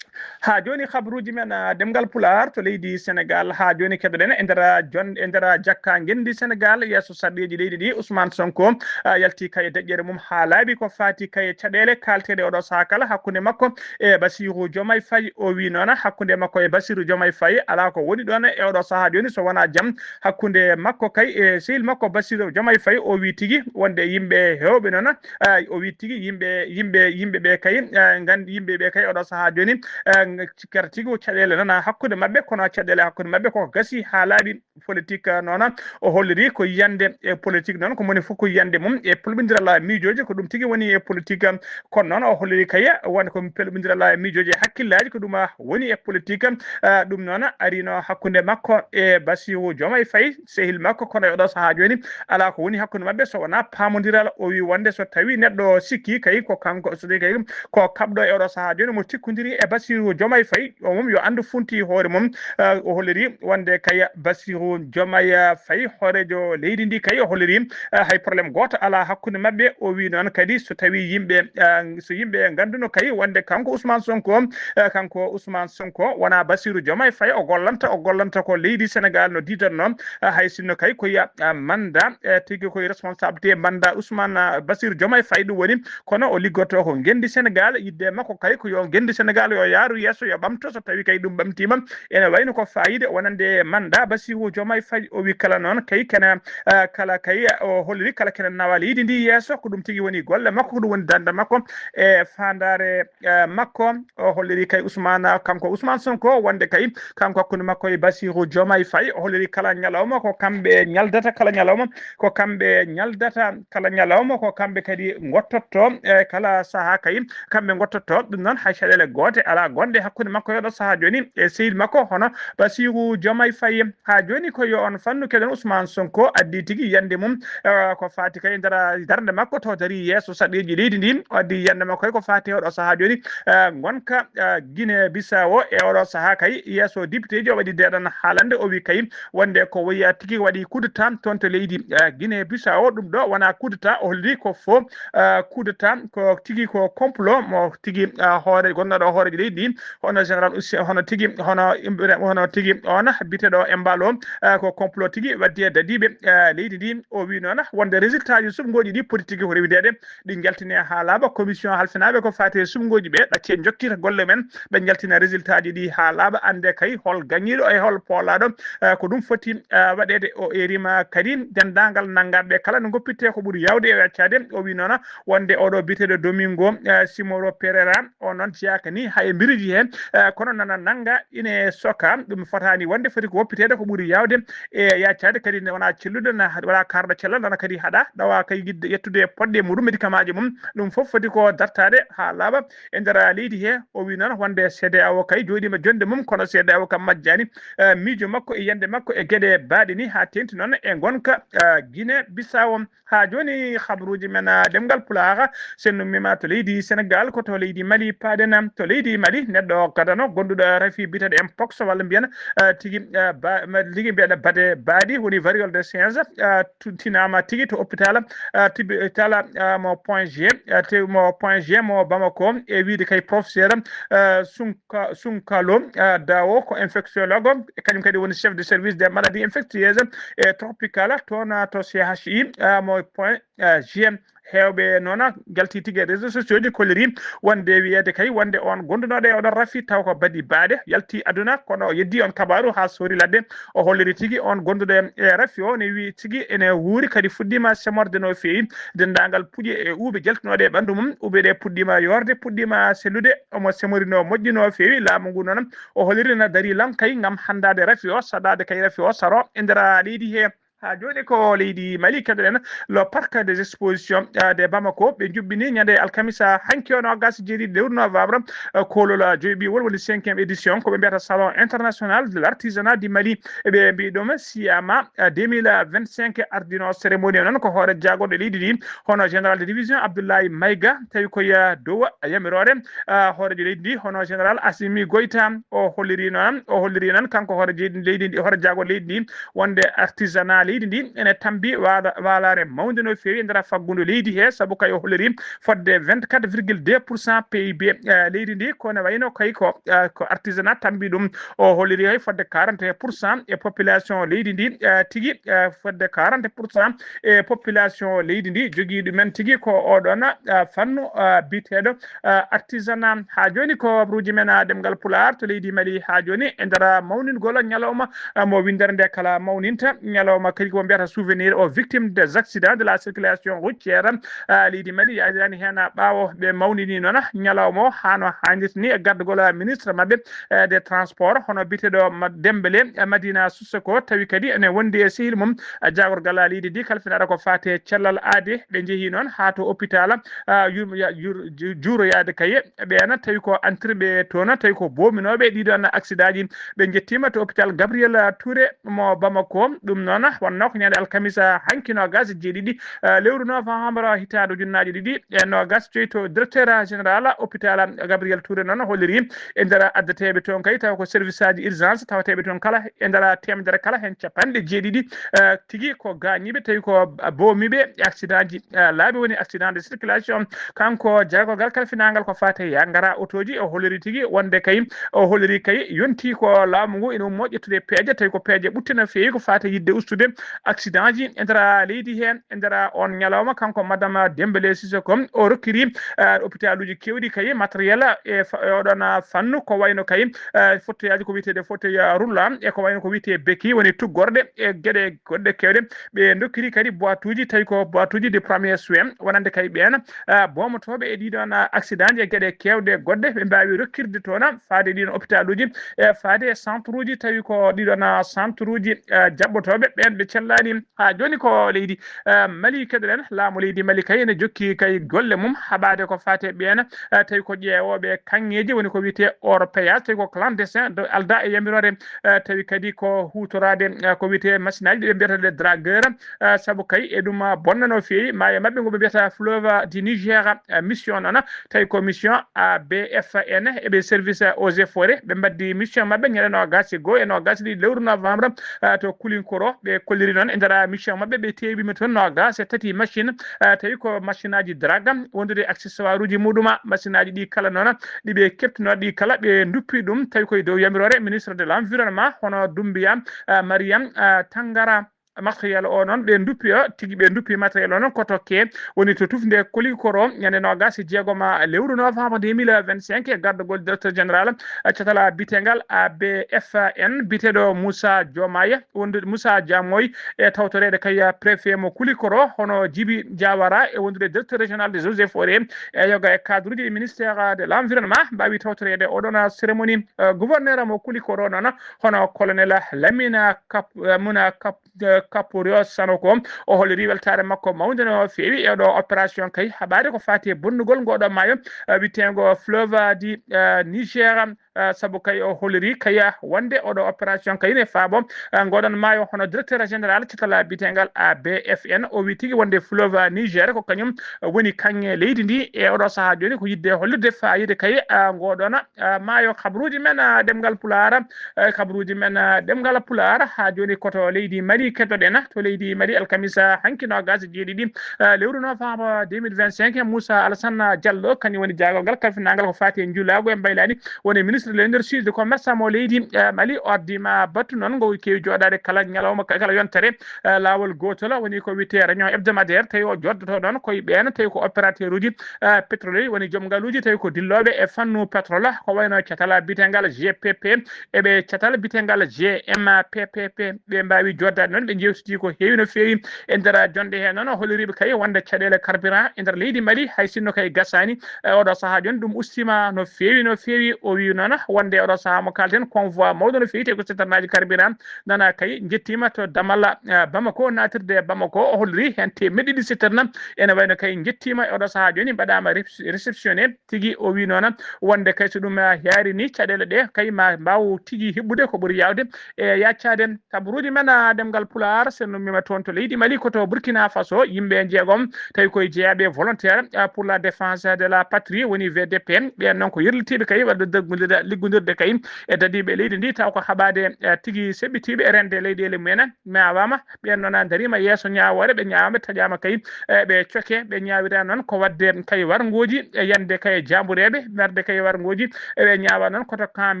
Haa jooni, habruuji men, ah, ɗemngal Pulaar to leydi Senegaal. Haa jooni, keɗoɗen e nder jon-, e nder jakka ngenndi Senegaal, yeeso sarɗiiji leydi ndi, Ousmane Sonko, ah, yalti kay deƴƴere mum haa laaɓi ko faati kay caɗeele kaalteeɗe oɗo sahaa kala hakkunde makko e Bassirou Diomaye Faye. O wi noon, hakkunde makko e Bassirou Diomaye Faye, alaa ko woni ɗoon e oɗo sahaa jooni so wonaa jam hakkunde makko kay e sehil makko Bassirou Diomaye Faye. O wi tigi wonde yimɓe heewɓe noon, ah, o wi tigi yimɓe, yimɓe, yimɓe ɓe kay, ah, nganndi yimɓe ɓe kay oɗo sahaa jooni, ah, cikkata tigi ko caɗeele nana hakkunde maɓɓe, kono caɗeele hakkunde maɓɓe koko gasi haa laaɓi. Politique, ah, noon o holliri ko yiyannde e politique noon, ko moni fof ko yiyannde mum e pelɓindiral miijooji, ko ɗum tigi woni e politique. Kono noon o holliri kay wonde ko pelɓindiral miijooji e hakkillaaji, ko ɗum, ah, woni e politique. Ah, ɗum noon arino hakkunde makko e Bassirou Diomaye Faye, sehil makko, kono e oɗo sahaa jooni alaa ko woni hakkunde maɓɓe so wonaa paamondiral. O wi wonde so tawi neɗɗo sikki kay ko kanko, so tawi kay ko kaɓɗo e oɗo sahaa jooni mo tikkondiri e Bassirou Diomaye Faye, o mum yo anndu funti hoore mum. Ah, o holliri wonde kay Bassirou Diomaye Faye, hooreejo leydi ndi kay, o holliri, ah, hay problème gooto alaa hakkunde maɓɓe. O wi noon kadi so tawi yimɓe, ah, so yimɓe ngannduno kay wonde kanko Ousmane Sonko, ah, kanko Ousmane Sonko wonaa Bassirou Diomaye Faye o gollanta, o gollanta ko leydi Senegaal no diidatnoo, ah, hay sinno kay ko ya, ah, mandat, eh, tigi koye responsabilité mandat Ousmane, ah, Bassirou Diomaye Faye ɗum woni, kono o liggotoo ko ngenndi Senegaal. Yiɗde makko kay ko yo ngenndi Senegaal yo yaaru yeeso, yo ɓamto, so tawi kay ɗum ɓamtiima, ene wayno ko faayiida wonande e mandat Bassirou Diomaye Faye. O wi kala noon kay kene, ah, kala kay, o holliri kala kene nawa leydi ndi yeeso, ko ɗum tigi woni golle makko, ko ɗum woni darnde makko e faandaare, ah, makko. O holliri kay Ousmane, kanko Ousmane Sonko, wonde kay kanko hakkunde makko e Bassirou Diomaye Faye, o holliri kala ñalawma ko kamɓe ñaldata, kala ñalawma ko kamɓe ñaldata, kala ñalawma ko kamɓe kadi ngottotto, e kala sahaa kay kamɓe ngottotto. Ɗum noon hay caɗeele goote alaa gonɗe hakkunde makko e oɗo sahaa jooni e sehil makko hono Bassirou Diomaye Faye. Haa jooni ko yo on fannu keɗen Ousmane Sonko addi tigi yiyannde mum, eh, ko faati kay nder darnde makko to darii yeeso sarɗiiji leydi ndi. O addi yiyannde makko kay ko faati e oɗo sahaa jooni, eh, ngonka, eh, Guinée Bissau e oɗo sahaa kay yeeso député ji o waɗi deeɗan haalande. O wi kay wonde ko woya tigi waɗi coup d'État toon to leydi, eh, Guinée Bissau. Ɗum ɗo wonaa coup d'État, o holliri ko faux, eh, coup d'État, ko tigi ko complot mo tigi, eh, hoore, gonnoɗo hooreejo leydi ndi, hono général Oussi-, hono tigi, hono imbre-, hono tigi on biyeteeɗo Embalo, eh, ko complot tigi waddi e dadiiɓe, eh, leydi ndi. O wi noon wonde résultat ji suɓngooji ɗi poti tigi ko rewideede, ɗi njaltine haa laaɓa. Commission halfinaaɓe ko faati e suɓngooji ɓe, ɗacce njokkita golle men, ɓe njaltina résultat ji ɗi haa laaɓa, annde kay hol gañiiɗo e hol poolaaɗo. Eh, ko ɗum foti, eh, waɗeede. O eerima kadi denndaangal nanngaɓe kala no ngoppitte ko ɓuri yaawde e weccaade. O wi noon wonde oɗo biyeteeɗo Domingo, eh, Simoro Pereira, o noon jeyaaka ni hay e mbiriji he, eh, kono nana nannga ine soka. Ɗum fotaani wonde, foti ko woppiteede ko ɓuri yaawde e yaccaade, kadi nde wonaa cellude, na wonaa kaarɗo cellal, nana kadi haɗa ɗawa kay yiɗde ƴettude poɗɗe muɗum, médicament ji mum. Ɗum fof foti ko dartaade haa laaɓa e nder leydi he. O wi noon wonde C D A O kay jooɗiima jonde mum, kono C D A O kam majjaani, eh, miijo makko e yiyannde makko e geɗe baaɗe ni, haa teeŋti noon e ngonka, eh, Guinée Bissau. Haa jooni, habruuji men, ah, ɗemngal Pulaar, so en ummiima to leydi Senegaal, ko to leydi Mali paaɗen. To leydi Mali, neɗɗo gadano gonɗuɗo rafi biyeteeɗo mpox, walla mbiyen, ah, tigi, ah, ba-, ma-, tigi mbiyen bade baaɗi, woni variole de singe, ah, tu-, tinaama tigi to hôpital, ah, tibi-, hôpital, ah, mo Point G, ah, te-, mo Point G mo Bamako, e wiyde kay professeur, ah, Sunka-, Sunkalo, ah, Dawo, ko infectiologue, e kañum kadi woni chef de service des maladies infectieuses et tropicales toon, ah, to C H I, ah, mo Point, ah, G. Heewɓe noona jalti tigi e réseaux sociaux ji, kolliri wonde wiyeede kay wonde on gondunooɗo e oɗon rafi taw ko badi baade yalti aduna, kono o yeddi on kabaaru haa soori ladde. O holliri tigi on gonduɗo e rafi o ne wi tigi ene wuuri, kadi fuɗɗiima semorde no feewi. Denndaangal puƴe e uuɓe jaltunooɗe e ɓanndu mum, uuɓe ɗe puɗɗiima yoorde, puɗɗiima sellude. Omo semorino moƴƴi no feewi. Laamu ngu noon o holliri na darii lankay ngam hanndaade rafi o, saɗaade kay rafi o saro e nder leydi he. Haa jooni ko leydi Mali, keɗoɗen le parc des expositions, eh, de Bamako. Ɓe njuɓɓini ñande alkamisa hanki o, noogas e jeeɗiɗi lewru novembre, eh, koolol joyɓiwol, woni cinquième édition, ko ɓe mbiyata Salon international de l'artisanat du Mali. Eɓe mbi ɗum siyama, eh, deux mille vingt-cinq. Ardino cérémonie o noon ko hoore jaagorɗe leydi ndi, hono général de division Abdoulaye Maïga, tawi ko ya dow yamiroore, eh, hoorejo leydi ndi, hono général Assimi Goïta. O holliri noon, o holliri noon kanko hoore jeydi leydi ndi, hoore jaagorɗe leydi ndi, wonde artisanat leydi ndi ene tambi waala-, waalaare mawnde no feewi e nder faggudu leydi he, sabu kay o holliri fodde vingt-quatre virgule deux pour cent P I B, eh, leydi ndi, ko ne wayno kay ko, eh, ko artisanat tambi ɗum. O holliri hay fodde quarante pour cent e population leydi ndi, eh, tigi, eh, fodde quarante pour cent e population leydi ndi jogii ɗumen tigi ko oɗon, eh, fannu, eh, biyeteeɗo, eh, artisanat. Haa jooni ko habaruuji men, eh, ɗemngal Pulaar to leydi Mali haa jooni e nder mawningol ñalawma, eh, mo winndere nde kala mawninta, ñalawma kadi ko mbiyata souvenir aux victimes des accidents de la circulation routière. Eh, leydi Mali yaajiraani heen ɓaawo ɓe mawnini noon ñalawma o haa no haanirta ni e gardagol ministre maɓɓe, eh, des transports, hono biyeteeɗo Ma-, Dembele, eh, Madina Sissoko, tawi kadi ene wondi e sehil mum, eh, jaagorgal leydi ndi kalfinaɗo ko faati e cellal aade. Ɓe njehi noon haa to hôpital, ah, yur-, ya-, yur-, ju-, juuroyaade kaye ɓeena, tawi ko entraiɓe toon, tawi ko boominooɓe ɗiɗon accident ji. Ɓe njettiima to hôpital Gabriel Touré mo Bamako. Ɗum noon wonnoo ko ñande alkamisa hanki noogas e jeeɗiɗi, eh, lewru novembre hitaande ujunnaaje ɗiɗi e noogas joy to directeur général hôpital Gabriel Touré noon holliri e nder addeteeɓe toon kay tawa ko service aji urgence tawateeɓe toon kala e nder teemedere kala heen capanɗe jeeɗiɗi, eh, tigi ko gaañiiɓe tawi ko boomiiɓe e accident ji, eh, laabi woni accident de circulation. Kanko jaagorgal kalfinaangal ko faati e yangara otooji o holliri tigi wonde kay, o holliri kay yonti ko laamu ngu ene moƴƴa ƴettude peeje tawi ko peeje ɓutte no feewi ko faati e yiɗde ustude accident ji e nder leydi heen. E nder on ñalawma kanko madame Dembele Sissoko o rokkiri, eh, hôpitaluji keewɗi kay matériel e fa-, e oɗon, ah, fannu ko wayno kay, eh, fauteuillaji ko wiyeteeɗe fauteuil, ah, roulant e ko wayno ko wiyetee béquille woni tuggorɗe e geɗe goɗɗe keewɗe. Ɓe dokkiri kadi boîte uji tawi ko boîte uji de premier soin wonande kay ɓeen, ah, boomotooɓe e ɗiɗon, ah, accident ji e geɗe keewɗe goɗɗe ɓe mbaawi rokkirde toon faade ɗiɗon hôpitaluji e faade e centre uji tawi ko ɗiɗon, ah, centre uji, ah, jaɓɓotooɓe ɓeen ɓe cellaani. Haa jooni ko leydi, eh, Mali keɗoɗen. Laamu leydi Mali kay ene jokki kay golle mum haɓaade ko faati e ɓeen, eh, tawi ko ƴeewooɓe kaŋŋeeji woni ko wiyetee orpillage, tawi ko clandestin do aldaa e yamiroore, eh, tawi kadi ko huutoraade, eh, ko wiyetee machine aji ɗi ɓe mbiyata les dragueurs, eh, sabu kay e ɗum, ah, bonna no feewi maayo maɓɓe ngo ɓe mbiyata fleuve du Niger, eh, mission noon tawi ko mission A B F N eɓe service eaux et forêts ɓe mbaddi mission maɓɓe ñande noogas e goo e noogas e ɗiɗi lewru novembre, ah, to Kulinkoro. Ɓe kolliri noon e nder mission maɓɓe ɓe teeɓiima toon noogas e tati machine, ah, tawi ko machine aji drague wondude accessoire uji muɗum. Machine aji ɗi kala noon ɗi ɓe keɓtunoo ɗi kala ɓe nduppi ɗum tawi koye dow yamiroore ministre de l'environnement hono Doumbouya, ah, Mariam, ah, Tangara. Matériel o noon ɓe nduppi o tigi ɓe nduppi matériel o noon ko tokke woni to tufnde Kolikoro ñande noogas e jeegom lewru novembre deux mille vingt-cinq e gardagol directeur général, eh, catal bitengal A B F N biteɗo Moussa Diomaye wondude Moussa Diamoy e tawtoreede kay préfet mo Kulikoro hono Djibi Diawara e wondude directeur régional des eaux et forêts e yoga e cadre uji ministère de l'environnement mbaawi tawtoreede oɗon cérémonie, eh, gouverneur mo Kulikoro noon hono colonel Lamine Kap-, eh, Muna Kap-, eh, Kapurio Sanoko. O holliri weltaare makko mawnde no feewi e ɗo opération kay haɓaade ko faati e bonnugol ngoɗo maayo, eh, witeengo fleuve di, eh, Niger, eh, sabu kay o holliri kay wonde oɗo opération kay ne faabo, eh, ngoɗon maayo hono directeur général catal bitengal A B F N. O wi tigi wonde fleuve Niger ko kañum, eh, woni kaŋŋe leydi ndi e oɗo sahaa jooni ko yidde hollirde fayida kay, eh, ngoɗon, eh, maayo. Kabaruuji men, eh, ɗemngal Pulaar, eh, kabaruuji men, eh, ɗemngal Pulaar haa jooni ko to leydi Mali keɗoɗen. To leydi Mali alkamisa hanki noogas e jeeɗiɗi, eh, lewru novembre deux mille vingt-cinq, Moussa Alassane Diallo kañum woni jaagorgal kalfinaangal ko faati e njulaagu e mbaylaani woni ministre Le nder suudu commerce mo leydi, eh, Mali o addiima batu noon ngo keewi jooɗaade kala ñalawma, ka-, kala yontere, eh, laawol gootol woni ko wiyetee réunion hebdomadaire, tawi o jooɗoto noon koye ɓeen tawi ko opérateur uji, eh, pétrolier woni joom ngaluuji tawi ko dillooɓe e fannu pétrole, ko wayno catal bitengal G P P e ɓe catal bitengal G M P P P, ɓe mbaawi jooɗaade noon, ɓe njeewtidi ko heewi no feewi e nder jonde hee. Noon o holliriiɓe kay wonde caɗeele carburant e nder leydi Mali hay sinno kay gasaani, e oɗo sahaa jooni ɗum ustiima no feewi, no feewi. O wii noon wonde oɗo sahaa mo kaalten convoi mawɗo no feewi tawi ko citernaaji carburant nana kay njettiima to damal, eh, Bamako, naatirde Bamako. O holliri heen teemeɗɗe ɗiɗi citerne ene wayno kay njettiima e oɗo sahaa jooni mbaɗaama rep-, réceptionné tigi. O wii noon wonde kay so ɗum, eh, yaari ni caɗeele ɗe kay ma mbaaw tigi heɓɓude ko ɓuri yaawde e yaccaade. Kabaruuji men, ah, ɗemngal Pulaar, so en ummiima toon to leydi Mali, ko to Burkina Faso, yimɓe jeegom, tawi koye jeyaaɓe volontaire, ah, pour la défense de la patrie, woni V D P. Ɓeen noon ko yerlitiiɓe kay waɗde daggondirde, liggondirde kay e dadiiɓe leydi ndi, taw ko haɓaade, ah, tigi seɓɓitiiɓe e rende leyɗeele mumen, ñaawaama. Ɓeen noon a ndariima yeeso ñaawoore, ɓe ñaawaama, ɓe taƴaama kay, eh, ɓe coke, ɓe ñaawira noon ko waɗde kay warngooji, e yande kay jaambureeɓe, merde kay warngooji, eɓe ñaawa noon ko to camp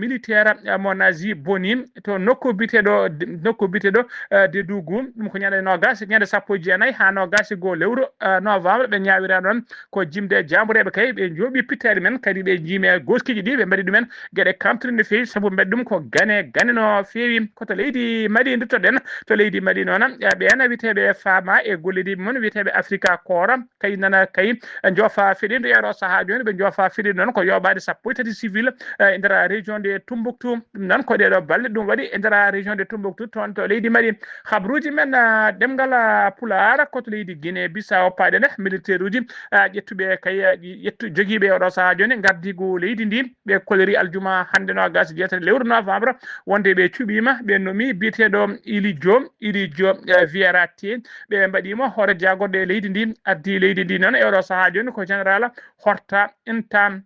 militaire, eh, mo Nazi Boni, to nokku biyeteeɗo, nokku biyeteeɗo, eh, de Dougou. Ɗum ko ñande noogas, ñande sappo e jeenayi haa noogas e goo lewru, eh, novembre, ɓe ñaawira noon ko jimde jaambureeɓe kay, ɓe njooɓi pittaali men, kadi ɓe njiimi e gooskiiji ɗi, ɓe mbaɗi ɗumen geɗe kamtuɗe no feewi, sabu mbaɗi ɗum ko gane, gane no feewi. Ko to leydi Mali nduttoɗen, to leydi Mali noon, eh, ɓeen wiyeteeɓe faama e gollidiiɓe mum wiyeteeɓe Afrika Koora, kay nana kay njoofa feɗindu e oɗo sahaa jooni, ɓe njoofa feɗindu noon ko yooɓaade sappo e tati civil, eh, e nder région de Tombouctou. Ɗum noon ko ɗeɗo balɗe ɗum waɗi e nder région de Tombouctou, toon to leydi Mali. Habruuji men, ah, ɗemngal, ah, Pulaar, ko to leydi Guinée Bissau paaɗen, militaire uji, ah, ƴettuɓe kay, ah, ƴettu-, jogiiɓe oɗo sahaa jooni ngardiigu leydi ndi, ɓe kolori aljuma hannde noogas e jeetati lewru novembre, wonde ɓe cuɓiima, ɓe nomi biyeteeɗo Ilijo, Ilijo, eh, Vieira T, ɓe mbaɗiima hoore jaagorɗe e leydi ndi, addi leydi ndi noon e oɗo sahaa jooni ko général Horta Intan.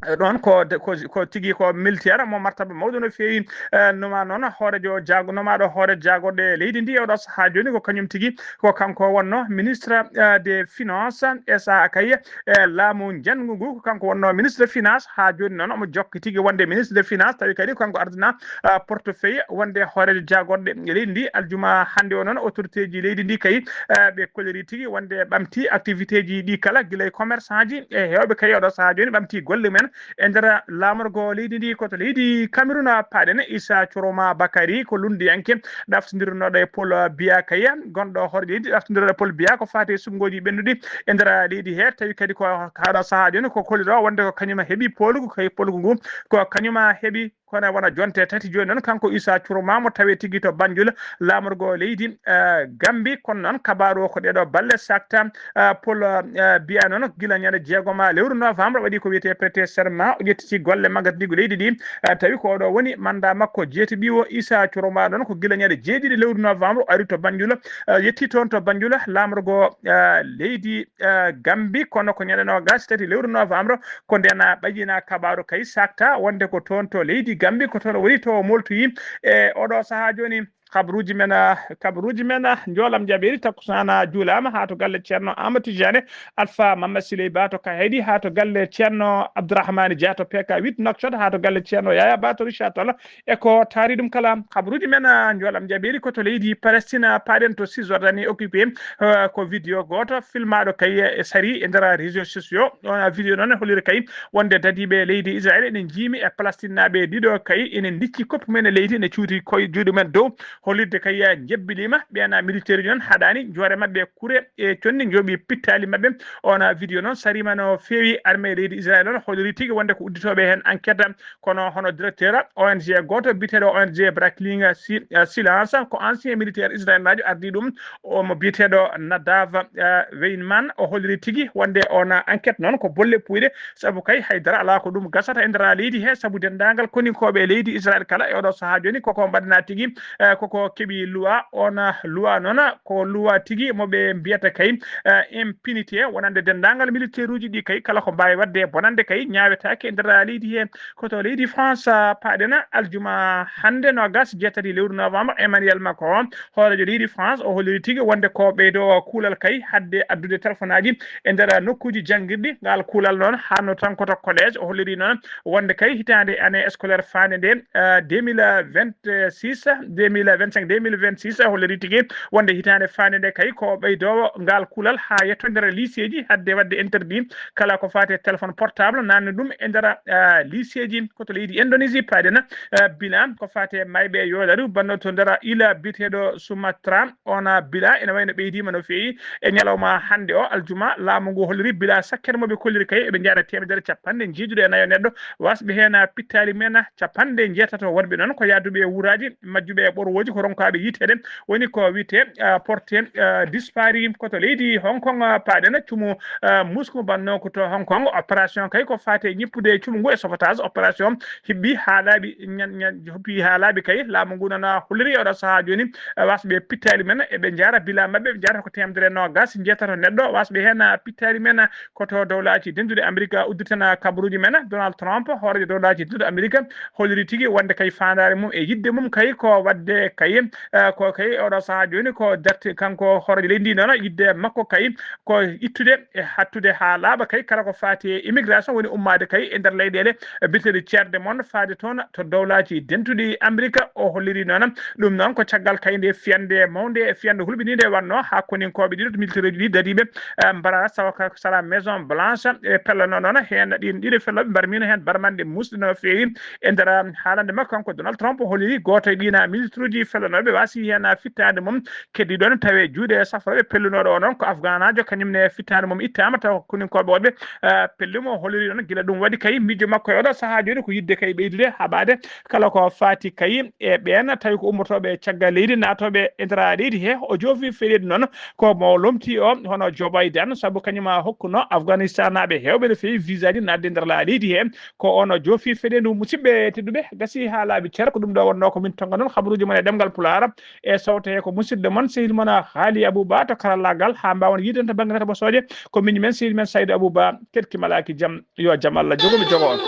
Eh, ɗoon ko de-, ko, ko tigi ko militaire mo martaba mawɗo no feewi, eh, noma noon hoorejo jaago-, nomaaɗo hoore jaagorɗe leydi ndi e oɗo sahaa jooni ko kañum tigi, ko kanko wonno ministre, eh, des finances e sahaa kay, eh, laamu njanngu ngu, ko kanko wonno ministre finance haa jooni noon omo jokki tigi wonde ministre de finance, tawi kadi ko kanko ardina, ah, portefeuille wonde hooreejo jaagorɗe leydi ndi. Aljuma hannde o noon autorité ji leydi ndi kay, ah, ɓe kolori tigi wonde ɓamti activité ji ɗi kala, gila e commerçant ji e heewɓe kay oɗo sahaa jooni ɓamti golle men e nder laamorgo leydi ndi. Ko to leydi Cameroun paaɗen, Issa Chiroma Bakary ko lunndiyanke ɗaftondirnooɗo e Paul Biya kay, gonɗo hoore leydi ɗaftondirnooɗo e Paul Biya ko faati e suɓngooji ɓennuɗi e nder leydi he, tawi kadi ko haaɗo sahaa jooni ko kolliɗo wonde ko kañum heɓi poolgu, kay poolgu ngu ko kañum heɓi, kono wona jonte tati jooni noon kanko Issa Chiroma mo tawe tigi to Banjul, laamorgo leydi, eh, Gambi. Kono noon kabaaru o ko ɗeɗo balle sakta, eh, Paul, eh, Biya noon gila ñande jeegoma lewru novembre waɗi ko wiyetee prêter serment, o ƴettiti golle magardigu leydi ndi, eh, tawi ko oɗo woni mandat makko jeetaɓi o. Issa Chiroma noon ko gila ñande jeeɗiɗi lewru novembre o ari to Banjul, eh, yetti toon to Banjul laamorgo, eh, leydi, eh, Gambi, kono ko ñande noogas e tati lewru novembre, ko ndeen ɓayyina kabaaru kay sakta wonde ko toon to leydi Gambi, ko toon o woni to o moltoyi e oɗo sahaa jooni. Kabaruuji men, ah, kabaruuji men, ah, njoolam jaɓeeri takkusaana juulaama haa to galle Ceerno Amadou Tidiane Alpha Mama Siley Ba to Kaydi, haa to galle Ceerno Abdourahmane Dia to P K huit Nouakchott, haa to galle Ceerno Yaya Ba to Richard Toll, e ko taari ɗum kala. Kabaruuji men, ah, njoolam jaɓeeri ko to leydi Palestine, ah, paaɗen to Cisjordanie occupé, ah, ko vidéo gooto filmaaɗo kay e sari e nder réseaux sociaux. Oon vidéo noon holliri kay wonde dadiiɓe leydi Israël ene njiimi e Palestinnaaɓe ɗiɗo kay ene ndicci koppi men e leydi, ene cuuti koye juuɗe men dow, hollirde kay njebbiliima. Ɓeen militaire uji noon haɗaani joore maɓɓe kure e conndi, njooɓi pittaali maɓɓe. Oon vidéo noon sariima no feewi. Armée leydi Israël noon holliri tigi wonde ko udditooɓe heen enquête. Kono hono directeur O N G gooto biyeteeɗo O N G Breaking Si-, eh, Silence, ko ancien militaire israélnaajo ardii ɗum, omo biyeteeɗo Nadav, eh, Weinman, o holliri tigi wonde oon enquête noon ko bolle puuyɗe, sabu kay hay dara alaa ko ɗum gasata e nder leydi he, sabu denndaangal koninkooɓe leydi Israël kala e oɗo sahaa jooni koko mbaɗanaa tigi, eh, ko ko keɓi luwa on. Luwa noon ko luwa tigi mo ɓe mbiyata kay, eh, impunité, wonande denndaangal militaire uji ɗi kay, kala ko mbaawi waɗde bonande kay ñaawetaake e nder leydi he. Ko to leydi France, ah, paaɗen aljuma hannde noogas jeetati lewru novembre, Emmanuel Macron, hooreejo leydi France, o holliri tigi wonde ko ɓeydo kuulal kay hadde addude téléphone aji e nder nokkuuji janngirɗi. Ngal kuulal noon haanno tan ko to collège. O holliri noon wonde kay hitaande année scolaire faande nde, eh, deux mille vingt-six, deux mille vingt-cinq, deux mille vingt-six, o holliri tigi wonde hitaande faande nde kay ko ɓeydoowo ngal kuulal haa yetto nder lycée ji, hadde waɗde interdit kala ko faati e téléphone portable, nanni ɗum e nder, eh, lycée ji. Ko to leydi Indonésie paaɗen, eh, bilan ko faati e mayɓe yoolaru banno to nder ila biyeteeɗo Sumatra. On, ah, bilan ene wayno ɓeydiima no feewi e ñalawma hannde o aljuma. Laamu ngu holliri bilan sakkere mo ɓe kolliri kay eɓe njaara teemedere capanɗe njeeɗiɗo e nayo neɗɗo, wasɓe heen, ah, pittaali men, ah, capanɗe njeetato wonɓe noon ko yahduɓe e wuraaji, majjuɓe e ɓorwooji, ko ronkaaɓe yiteede, woni ko wiyetee, ah, porté, ah, disparu. Ko to leydi Hong Kong, ah, paaɗen, cumu, ah, Moscou banno ko to Hong Kong. Opération kay ko faati e ñippude cumu ngu e sauvetage. Opération hibbi haa laaɓi, ñan-, ñan-, hibbi haa laaɓi kay. Laamu ngu noon holliri e oɗo sahaa jooni, eh, wasɓe pittaali men eɓe njaara bilan maɓɓe, ɓe njaarata ko teemedere noogas njeetato neɗɗo, wasɓe heen, ah, pittaali men, ah, ko to dowlaaji denduɗi Amerika udditan kabaruuji men. Donald Trump, hooreejo dowlaaji denduɗi Amerika, holliri tigi wonde kay faandaare mum e yiɗde mum kay ko waɗde kay, eh, ko kay oɗo sahaa jooni ko darte kanko hooreejo leydi ndi noon, yiɗde makko kay ko ittude e hattude haa laaɓa kay kala ko faati e immigration, woni ummaade kay e nder leyɗeele biyeteeɗe tiers du monde faade toon to dowlaaji dentuɗi Amerika. O holliri noon ɗum noon ko caggal kay nde fiyande mawnde e fiyande hulɓiniinde wannoo haa koninkooɓe ɗiɗo to militaire uji ɗi dariiɓe, eh, mbara sawa ka sala Maison Blanche e pellano noon heen ɗin ɗiɗo fellooɓe mbarmiino heen barmanɗe muusɗe no feewi. E nder haalande makko kanko Donald Trump holliri gooto e ɗiina militaire uji fellanooɓe waasi heen fittaande mum keddi ɗon tawe juuɗe safrooɓe pellunooɗo o noon ko afghanaajo, kañum ne fittaande mum ittaama taw koninkooɓe woɗɓe, eh, pelli mo. Holliri noon gila ɗum waɗi kay miijo makko e oɗo sahaa jooni ko yiɗde kay ɓeydude haɓaade kala ko faati kay e ɓeen tawi ko ummotooɓe caggal leydi naatooɓe e nder leydi he. O joofi feleede noon ko mo lomti o hono Joe Biden sabu kañum a hokkuno Afghanistanaaɓe heewɓe no feewi visa ji naatde e nder leydi he. Ko on o joofi fedeendu musidɓe tedduɓe gasi haa laaɓi cer ko ɗum ɗo wonnoo ko min tonga noon habaruuji mon e ɗemngal Pulaar e sawte he ko musidɗo mon sehil mon Haali Abouba to karallaagal haa mbaawon yiidanta bannge nata bosooje ko miñi men sehil men Saydu Abouba keɗki malaaki jam yo jam Allah jogo mi jogo on.